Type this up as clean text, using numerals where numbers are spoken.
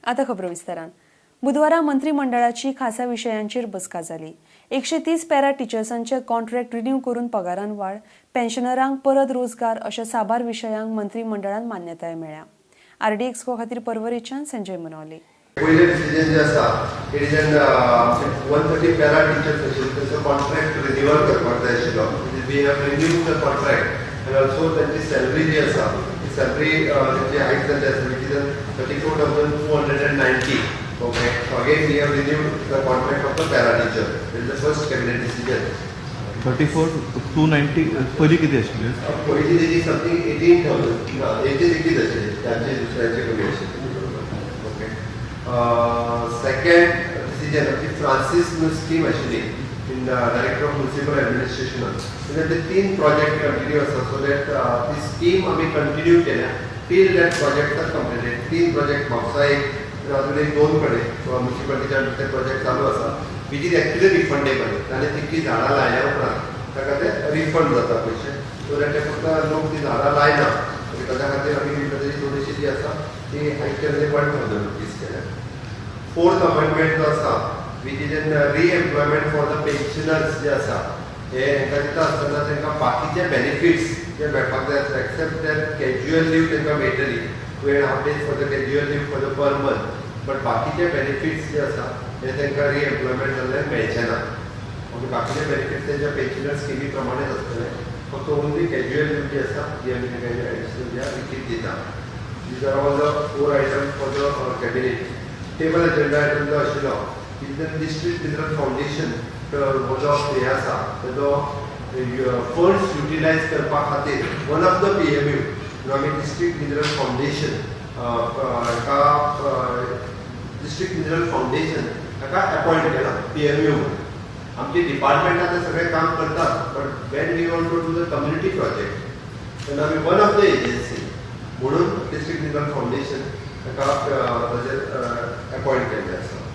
आता खबरो विस्तारान. बुधवारा मंत्रिमंडळाची खासा विशयांचेर बसका जाली. 130 पॅरा टिचर्सांचे कॉन्ट्रॅक्ट रिन्यू करून पगारान वाड, पेन्शनरांक परत रोजगार अशा साबार विशयांक मंत्रिमंडळान मान्यताय मेळ्ळ्या. आरडीएक्स खातीर पर्वरेच्यान संजय मनोले. पयलें डिसिजन जे आसा, it is an 130 para teachers आशिल्ले, तांचो कॉन्ट्रॅक्ट रिन्युअल करपाक जाय आशिल्लो. We have renew the contract and also तांची सॅलरी जी आसा, ती सॅलरी तांची हायक जाल्ली आसा, which is 34,290. Okay, so again we have renewed the contract of the para teacher. Is the first cabinet decision. 34,290. पयलीं कितें आशिल्लें? पयलीं तेजी समथींग 18,000 ना, हेजी तितलीच आशिल्ली, तांचे दुसऱ्यांचे कमी आशिल्ली. ओके, सेकंड डिसिजन, आमची फ्रांसीस म्हणून स्कीम आशिल्ली इन डायरेक्टर ऑफ म्युनिसिपल एडमिनिस्ट्रेशनान, तेन्ना ते तीन प्रोजेक्ट कंटिन्यू आसा, सो that ती स्कीम आमी कंटिन्यू केल्या till that project are completed. तीन प्रोजेक्ट, म्हापसा एक आनी अजून एक दोन कडेन म्युनिसिपालिटीच्या अंडर ते प्रोजेक्ट चालू आसा, which is actually refundable. आनी तितली झाडां लायल्या उपरांत ताका ते रिफंड जाता पयशे, सो that ते फक्त लोक ती झाडां लायना. ताच्या खातीर आमी म्हणटा तेजी थोडीशी जी आसा ती हायक केल्ली, ₹1,000 केल्या. फोर्थ अमेंडमेंट जो आसा, which is an re-employment for the pensioners जे आसा, हे हांकां दिता आसतना तांकां बाकीचे बेनिफिट्स जे मेळपाक जाय आसले, एक्सेप्ट that casual leave तांकां मेळटली, 2.5 days for the casual leave for the per month, but बाकीचे बेनिफिट्स जे आसा हे तांकां रिएम्प्लॉयमेंट जाल्ल्यान मेळचे ना. ओके, बाकीचे बेनिफिट्स तेंच्या पेन्शनर स्किमी प्रमाणेच आसतले, फक्त ओन्ली कॅज्युअल लीव जी आसा ती आमी तांकां एडिशनल जी विकीत दिता. These are all the four items for the cabinet. Table agenda item जो आशिल्लो, is district mineral foundation हो जो हे आसा, तेजो फंड्स युटिलायज करपा खातीर one of the PMU म्हणून आमी डिस्ट्रिक्ट मिनरल फावंडेशन हाका, डिस्ट्रिक्ट मिनरल फावंडेशन हाका अपॉयंट केला पीएमयू म्हणून. आमची डिपार्टमेंटां ते सगळें काम करतात, but when we want to do the community project, तेन्ना आमी वन ऑफ the agency म्हणून डिस्ट्रिक्ट मिनरल फावंडेशन ताका ताजेर अपॉयंट केल्लें आसा.